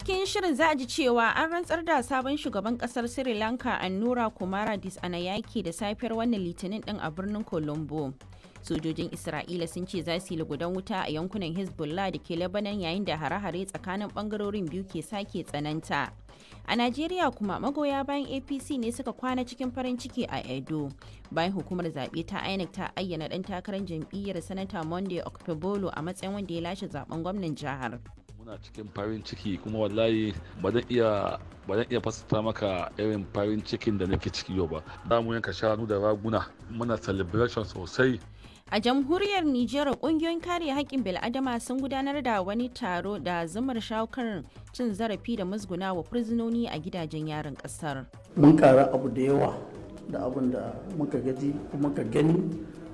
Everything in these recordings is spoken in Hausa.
cikin shirin za a ji cewa an rantsar da sabon shugaban kasar Sri Lanka Annura Kumara Dissanayake da safiyar wannan Litinin din a birnin Colombo. Sojojin Isra'ila sun ce za su yi lugudan wuta a yankunan Hezbollah da ke Lebanon yayin da hare-hare tsakanin bangarorin biyu ke sake tsananta. A Najeriya kuma, magoya bayan APC ne suka kwana cikin farin ciki a Edo bayan hukumar zaɓe ta INEC ta ayyana ɗan takarar jam'iyyar, Sanata Monday Okpebolo, a matsayin wanda ya lashe zaben gwamnan jihar. Muna cikin farin ciki, kuma wallahi ba zan iya fasata maka irin farin cikin da nake ciki yau ba. Za mu yanka shanu da raguna, muna celebration sosai. A jamhuriyar Nijar, kungiyoyin kare haƙƙin bil'adama sun gudanar da wani taro da zumar shawakar cin zarafi da musguna wa fursunoni a gidajen yarin ƙasar. Mun ƙara abu da yawa da abin da muka gaji kuma muka gani.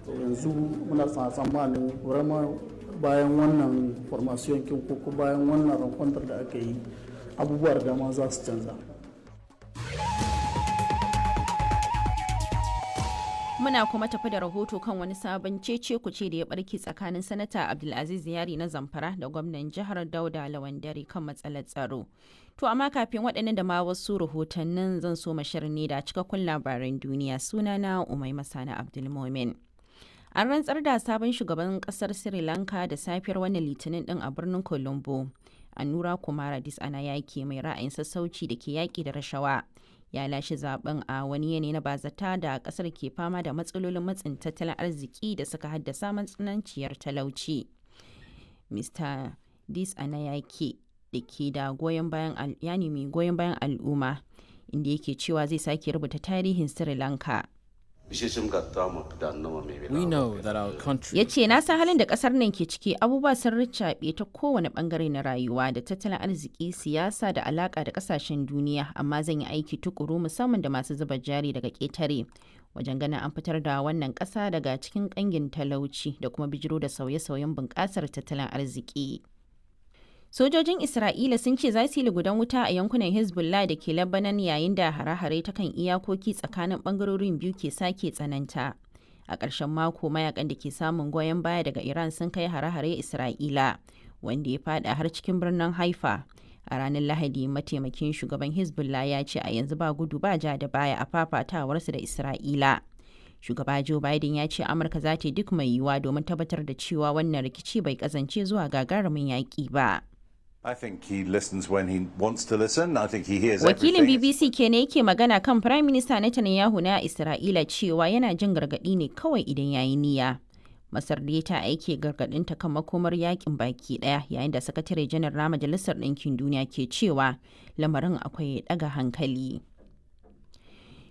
Yanzu muna tsammanin rama bayan wannan formation kin ko bayan wannan rankwantar da aka yi, abubuwa da dama za su canza. Muna kuma tafi da rahoto kan wani sabon cece kuce da ya barke tsakanin Sanata Abdulaziz Yari na Zamfara da gwamnan jihar Dauda Lawal Dare kan matsalar tsaro. To amma kafin waɗannan da ma wasu rahotannin, zan so shirin ne da cikakkun labaran duniya. Sunana Umai Masana Abdulmomin. An rantsar da sabon shugaban kasar Sri Lanka da safiyar wannan Litinin din a birnin Colombo. Anura Kumara Dissanayake, mai ra'ayin sassauci da ke yaƙi da rashawa, ya lashe zaben a wani yanayi na bazata da kasar ke fama da matsalolin matsin tattalin arziki da suka haddasa matsananciyar talauci. Mr. Dissanayake da ke da goyon bayan ya nemi goyon bayan al'umma, inda yake cewa zai sake rubuta tarihin Sri Lanka. We know that our country Ya ce, "Na san halin da kasar nan ke ciki. Abubuwa sun ricaɓe ta kowane bangare na rayuwa da tattalin arziki, siyasa da alaka da kasashen duniya, amma zan yi aiki tukuru, musamman da masu zuba jari daga ƙetare, wajen ganin an fitar da wannan ƙasa daga cikin ƙangin talauci da kuma bijiro da sauye-sauyen bunƙasar tattalin arziki." Sojojin Isra'ila sun ce za su yi lugudan wuta a yankunan Hezbollah da ke Lebanon yayin da hare-hare ta kan iyakoki tsakanin bangarorin biyu ke sake tsananta. A ƙarshen mako, mayakan da ke samun goyon baya daga Iran sun kai hare-hare Isra'ila, wanda ya fada har cikin birnin Haifa. A ranar Lahadi, mataimakin shugaban Hezbollah ya ce a yanzu ba gudu ba ja da baya a fafatawarsu da Isra'ila. Shugaba Joe Biden ya ce Amurka za ta yi duk mai yiwuwa domin tabbatar da cewa wannan rikici bai kasance zuwa gagarumin yaƙi ba. I think he listens when he wants to listen. I think he hears Wakilin everything. BBC kenan yake magana kan Prime Minister Netanyahu na Isra'ila cewa yana jin gargaɗi ne kawai idan yayi niyya. Masar dai ta aike gargaɗinta kan makomar yakin baki ɗaya, yayin da Sakatare Janar na Majalisar Ɗinkin Duniya ke cewa lamarin akwai ɗaga hankali.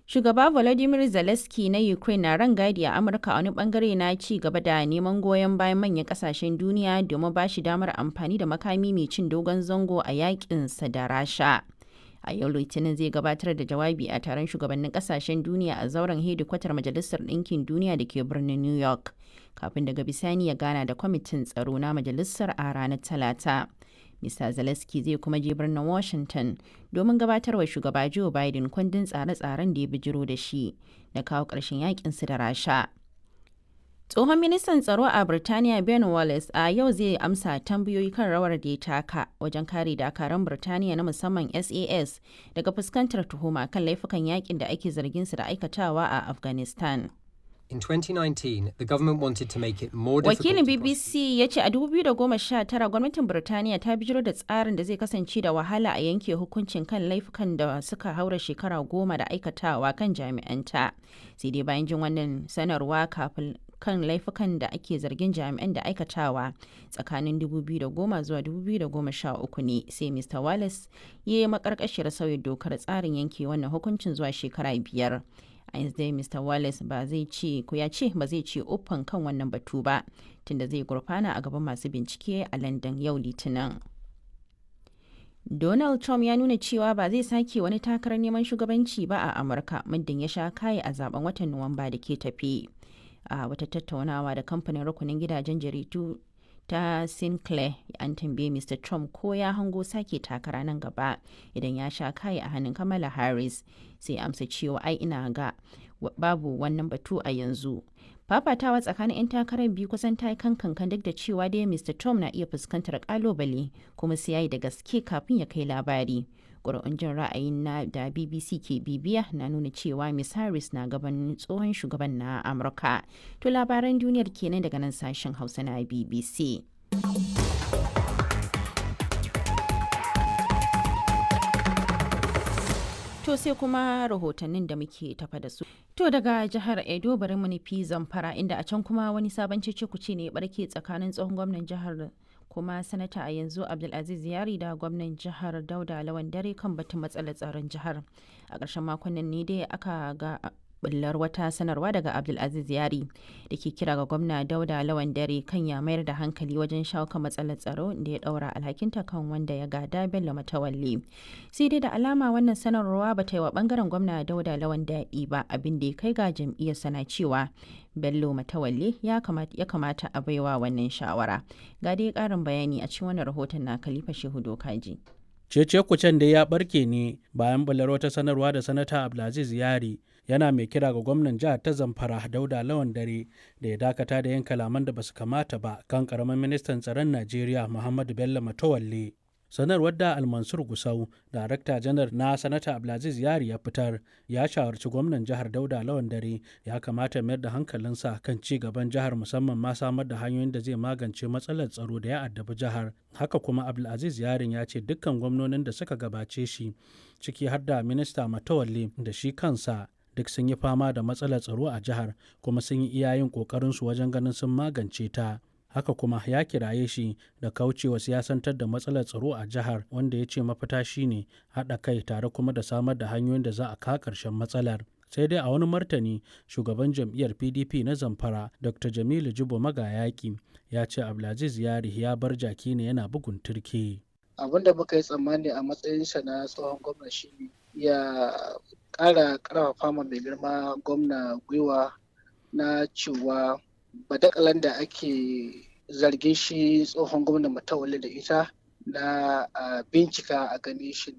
Shugaba Volodymyr Zelensky na Ukraine na rangadi a Amurka a wani bangare na ci gaba da neman goyon bayan manyan kasashen duniya domin ba shi damar amfani da makami mai cin dogon zango a yakinsa da Rasha. A yau Litinin zai gabatar da jawabi a taron shugabannin kasashen duniya a zauren hedikwatar Majalisar Ɗinkin Duniya da ke birnin New York, kafin daga bisani ya gana da kwamitin tsaro na majalisar a ranar Talata. Mr. Zelensky zai kuma je birnin Washington domin gabatarwa shugaba Joe Biden kundin tsare-tsaren da ya bijiro da shi na kawo ƙarshen yakinsu da Rasha. Tsohon ministan tsaro a Birtaniya Ben Wallace a yau zai amsa tambayoyi kan rawar da ya taka wajen kare dakaran Birtaniya na musamman SAS daga fuskantar tuhuma kan laifukan yakin da ake zargin su da aikatawa a Afghanistan. In 2019, the government wanted to make it more difficult Wakilin to BBC ya ce a 2019 gwamnatin Birtaniya ta bijiro da tsarin da zai kasance da wahala a yanke hukuncin kan laifukan da suka haura shekara 10 da aikatawa kan jami'anta. Sai dai bayan jin wannan sanarwa kafin kan laifukan da ake zargin jami'an da aikatawa tsakanin 2010 zuwa 2013 ne sai Mr. Wallace ya yi makarkashiyar sauyin dokar tsarin yanke wannan hukuncin zuwa shekara 5. A yanzu dai Mr. Wallace ba zai ce ko ya ce ba zai ce uffan kan wannan batu ba, tunda zai gurfana a gaban masu bincike a London yau Litinin. Donald Trump ya nuna cewa ba zai sake wani takarar neman shugabanci ba a Amurka muddin ya sha kaye a zaben watan Nuwamba da ke tafi. A wata tattaunawa da kamfanin rukunin gidajen jaridu ta Sinclair, an tambaye Mr. Trump ko ya hango sake takara nan gaba idan ya sha kaye a hannun Kamala Harris, sai amsa cewa, "Ai ina ga babu wannan batu a yanzu." Fafatawa tsakanin 'yan takarar biyu kusan ta yi kankan duk da cewa dai Mr. Trump na iya fuskantar kalubale kuma sai yayi da gaske kafin ya kai labari. Ƙuri'un jin ra'ayin na da BBC ke bibiya na nuna cewa Ms. Harris na gaban tsohon shugaban na Amurka. To labaran duniyar kenan daga nan sashen Hausa na BBC. To sai kuma rahotannin da muke tafa da su. To daga jihar Edo bari mu nufi Zamfara, inda a can kuma wani sabon cece ne barke tsakanin tsohon gwamnan jihar kuma sanata a yanzu Abdulaziz Yari da gwamnan jihar Dauda Lawan Dare kan batun matsalar tsaron jihar. A ƙarshen makon nan ne dai aka ga bullar wata sanarwa daga Abdulaziz Yari da ke kira ga gwamna Dauda Lawan Dare kan ya mayar da hankali wajen shawo kan matsalar tsaro da ya daura alhakinta kan wanda ya gada, Bello Matawalle. Sai dai da alama wannan sanarwa ba ta yi wa bangaren gwamna Dauda Lawan daɗi ba, abin da ya kai ga jam'iyyar sana cewa Bello Matawalle ya kamata a baiwa wannan shawara. Ga dai ƙarin bayani a cikin wannan rahoton na Khalifa Shehu Dokaji. Cece-kucen dai ya barke ne bayan bular wata sanarwa da Sanata Abdulaziz Yari, yana mai kira ga gwamnan jihar ta Zamfara Dauda Lawan Dare da ya dakata da yin kalaman da basu kamata ba kan karamin ministan tsaron Najeriya Muhammadu Bello Matawalle. Sanarwar da Almansur Gusau, darakta janar na Sanata Abdulaziz Yari, ya fitar, ya shawarci gwamnan jihar Dauda Lawan Dare ya kamata mayar da hankalinsa kan ci gaban jihar, musamman ma samar da hanyoyin da zai magance matsalar tsaro da ya addabi jihar. Haka kuma Abdulaziz Yarin ya ce dukkan gwamnonin da suka gabace shi, ciki har da minista Matawalle da shi kansa, duk sun yi fama da matsalar tsaro a jihar kuma sun yi iyayen kokarinsu wajen ganin sun magance ta. Haka kuma ya kiraye shi da kaucewa siyasantar da matsalar tsaro a jihar, wanda ya ce mafita shine haɗa kai tare kuma da samar da hanyoyin da za a ka ƙarshen matsalar. Sai dai a wani martani, shugaban jam'iyyar PDP na Zamfara, Dr Jamilu Jibo Magayaki, ya ce Abdulaziz Yari ya bar jaki ne yana bugun turke. Abin da muka yi tsammani a matsayinsa na tsohon gwamna shine ya ƙara ƙarfafa ma mai girma gwamna gwiwa na cewa badakalan da ake zargin shi tsohon gwamna Matawalle da ita na bincika a gani shi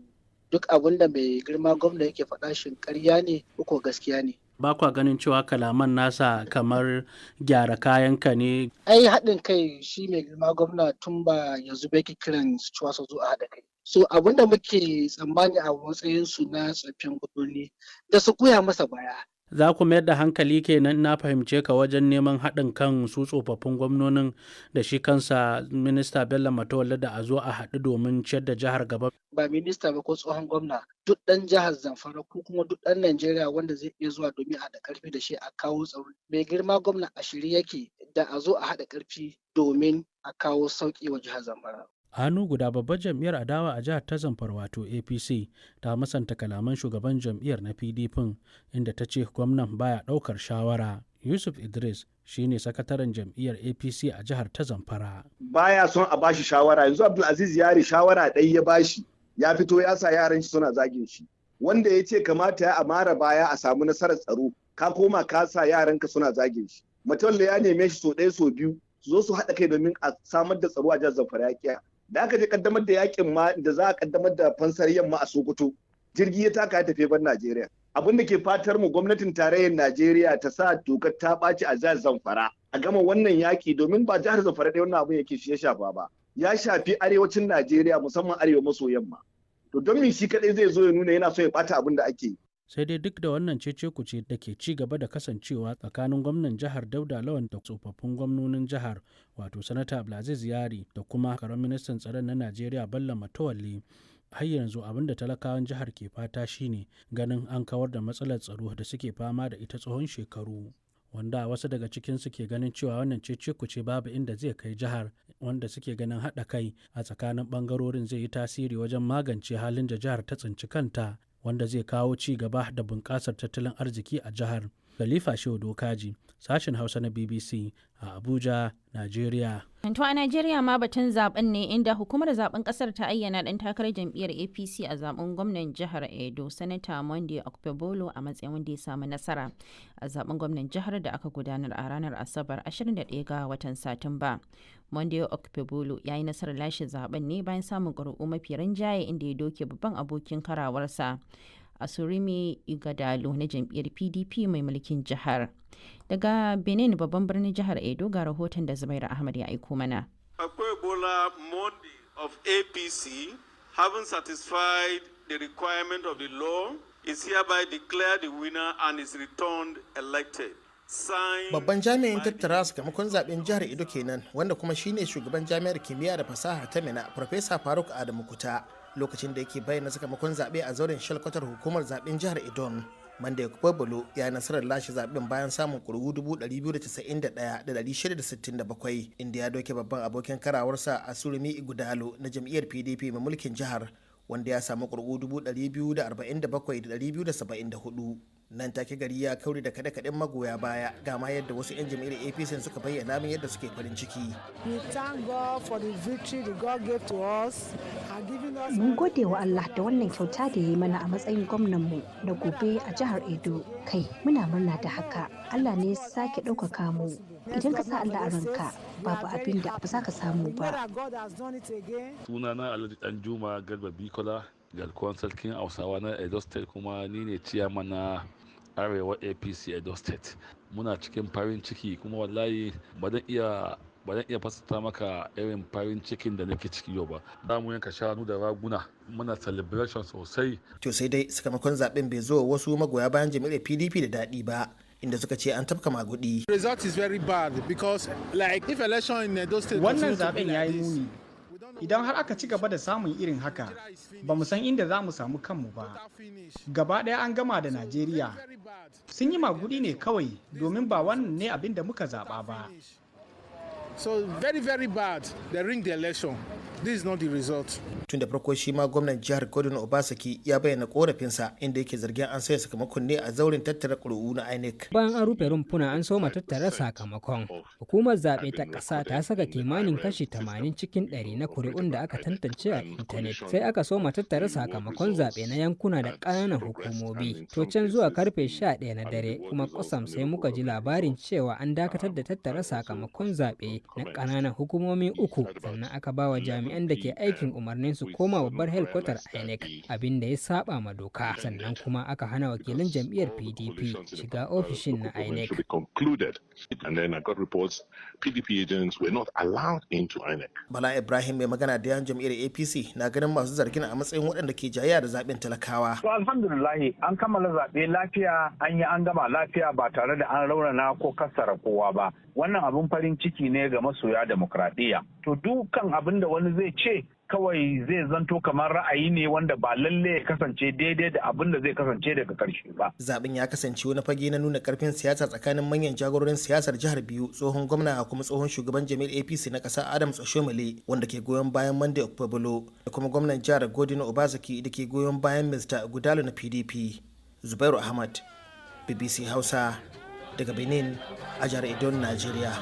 duk abin da mai girma gwamna yake faɗa, shin ƙarya ne ko gaskiya ne. Ba kwa ganin cewa kalaman nasa kamar gyara kayanka ne? Ai haɗin kai shi mai girma gwamna tun ba yanzu bai kiran su cewa su zo a haɗa kai. So abin da muke tsammani a matsayin su na tsoffin gwamnoni da su goya masa baya. Za ku mayar da hankali kenan, na fahimce ka, wajen neman haɗin kan su tsofaffin gwamnonin da shi kansa minista Bello Matawalle da a zo a haɗu domin ciyar da jihar gaba. Ba minista ba ko tsohon gwamna, duk ɗan jihar Zamfara ko kuma duk ɗan Najeriya wanda zai iya zuwa domin haɗa ƙarfi da shi a kawo tsaro, mai girma gwamna a shirye yake da a zo a haɗa ƙarfi domin a kawo sauƙi wa jihar Zamfara. A hannu guda, babbar jam'iyyar adawa a jihar ta Zamfara, wato APC, ta musanta kalaman shugaban jam'iyyar na PDP, inda ta ce gwamnan baya ɗaukar shawara. Yusuf Idris shine sakataren jam'iyyar APC a jihar ta Zamfara. Baya son a bashi shawara. Yanzu Abdulaziz Yari shawara ɗai ya bashi, ya fito ya sa yaran shi suna zagin shi. Wanda ya ce kamata ya amara baya a samu nasarar tsaro, ka koma ka sa yaranka suna zagin shi. Matawalle ya neme shi sau ɗaya, sau biyu, su zo su haɗa kai domin a samar da tsaro a jihar Zamfara, ya kiya. Da aka je kaddamar da yakin ma da za a kaddamar da fansar yamma a Sokoto, jirgi ya taka ya tafi ban Najeriya. Abin da ke fatar mu, gwamnatin tarayyar Najeriya ta sa dokar ta ɓaci a jihar Zamfara a gama wannan yaki, domin ba jihar Zamfara ɗaya wannan abin yake shi ya shafa ba, ya shafi arewacin Najeriya, musamman arewa maso yamma. To don me shi kadai zai zo ya nuna yana so ya bata abin da ake yi? Sai dai duk da wannan cece-kuce da ke ci gaba da kasancewa tsakanin gwamnan jihar Dauda Lawan da tsofaffin gwamnonin jihar, wato Sanata Abdulaziz Yari da kuma karamin ministan tsaron na Najeriya Bello Matawalle, har yanzu abin da talakawan jihar ke fata shine ganin an kawar da matsalar tsaro da suke fama da ita tsawon shekaru, wanda wasu daga cikinsu ke ganin cewa wannan cece-kuce babu inda zai kai jihar, wanda suke ganin haɗa kai a tsakanin ɓangarorin zai yi tasiri wajen magance halin da jihar ta tsinci kanta, wanda zai kawo ci gaba da bunƙasar tattalin arziki a jihar. Khalifa Shehu Dokaji, sashen Hausa na BBC a Abuja, Najeriya. To a Najeriya ma batun zaben ne, inda hukumar zaben kasar ta ayyana dan takarar jam'iyyar APC a zaben gwamnan jihar Edo, Sanata Monday Okpebolo, a matsayin wanda ya samu nasara a zaben gwamnan jihar da aka gudanar a ranar Asabar 21 ga watan Satumba. Monday Okpebolo ya yi nasarar lashe zaben ne bayan samun ƙuri'u mafi rinjaye, inda ya doke babban abokin karawarsa, Asurimi Igadalo na jam'iyyar PDP mai mulkin jihar. Daga Benin babban birnin jihar Edo ga rahoton da Zubairu Ahmad ya aiko mana. Bola Mondi of APC, having satisfied the requirement of the law, is hereby declared the winner and is returned elected. Babban jami'in tattara sakamakon zaben jihar Edo kenan wanda kuma shine shugaban jami'ar kimiyya da fasaha ta Mina, Farfesa Faruk Adamu Kuta, lokacin da yake bayyana sakamakon zaɓe a zauren shalkwatar hukumar zaben jihar Edon. Manda Yakubabalo ya nasarar lashe zaben bayan samun kuri'u 291,667 inda ya doke babban abokin karawarsa a Surumi Igudalo na jam'iyyar PDP mai mulkin jihar wanda ya samu kuri'u 247,274. Nan take gari ya kauri da kaɗe-kaɗen magoya baya ga ma yadda wasu 'yan jam'iyyar APC suka bayyana min yadda suke farin ciki. Mun gode wa Allah da wannan kyauta da ya yi mana a matsayin gwamnanmu na gobe a jihar Edo. Kai muna murna da haka. Allah ne ya sake ɗaukaka mu. Idan ka sa Allah a ranka babu abin da ba za ka samu ba. Sunana Alhaji Danjuma Garba Bikola, garkuwan sarkin Hausawa na Edo State, kuma ni ne ciyaman na Arewa APC Edo State. Muna cikin farin ciki kuma wallahi ba zan iya fasata maka irin farin cikin da nake ciki yau ba. Za mu yanka shanu da raguna, muna celebration sosai. To sai dai sakamakon zaben bai zo wasu magoya bayan jam'iyyar PDP da daɗi ba, inda suka ce an tafka magudi. Result is very bad because like if election in Edo State Wannan zaben yayi muni. Idan har aka ci gaba da samun irin haka, ba mu san inda za mu samu kanmu ba. Gaba ɗaya an gama da Najeriya. Sun yi magudi ne kawai domin ba wannan ne abin da muka zaɓa ba. So very very bad. They ring the election. This is not the result. Tun da farko shi ma gwamnan jihar Gordon Obasaki ya bayyana korafinsa inda yake zargin an saya sakamakon ne a zauren tattara ƙuri'u na INEC. Bayan an rufe rumfuna an soma tattara sakamakon. Hukumar zaɓe ta ƙasa ta saka kimanin kashi 80 cikin 100 na kuri'un da aka tantance a intanet. Sai aka soma tattara sakamakon zaɓe na yankuna da ƙananan hukumomi. To can zuwa karfe 11 na dare kuma kusam sai muka ji labarin cewa an dakatar da tattara sakamakon zaɓe na ƙananan hukumomi uku, sannan aka ba wa jami'an da ke aikin umarnin su koma babbar helkwatar INEC, abin da ya saba ma doka, sannan kuma aka hana wakilan jam'iyyar PDP shiga ofishin na INEC. Bala Ibrahim mai magana da yan jam'iyyar APC na ganin masu zargin a matsayin waɗanda ke jayayya da zaben talakawa. To alhamdulillah an kammala zaɓe lafiya, an yi an gama lafiya ba tare da an raunana ko kassara kowa ba. Wannan abin farin ciki ne ga masoya demokradiyya. To dukkan abin da wani zai ce kawai zai zanto kamar ra'ayi ne wanda ba lalle ya kasance daidai da abin da zai kasance daga karshe ba. Zaben ya kasance wani fage na nuna karfin siyasa tsakanin manyan jagororin siyasar jihar biyu, tsohon gwamna kuma tsohon shugaban jami'ar APC na ƙasa Adams Oshomole wanda ke goyon bayan Monday Okpebholo da kuma gwamnan jihar Godwin Obasaki da ke goyon bayan Mr. Gudalo na PDP. Zubairu Ahmad, BBC Hausa, daga Benin a jihar Edon, Najeriya.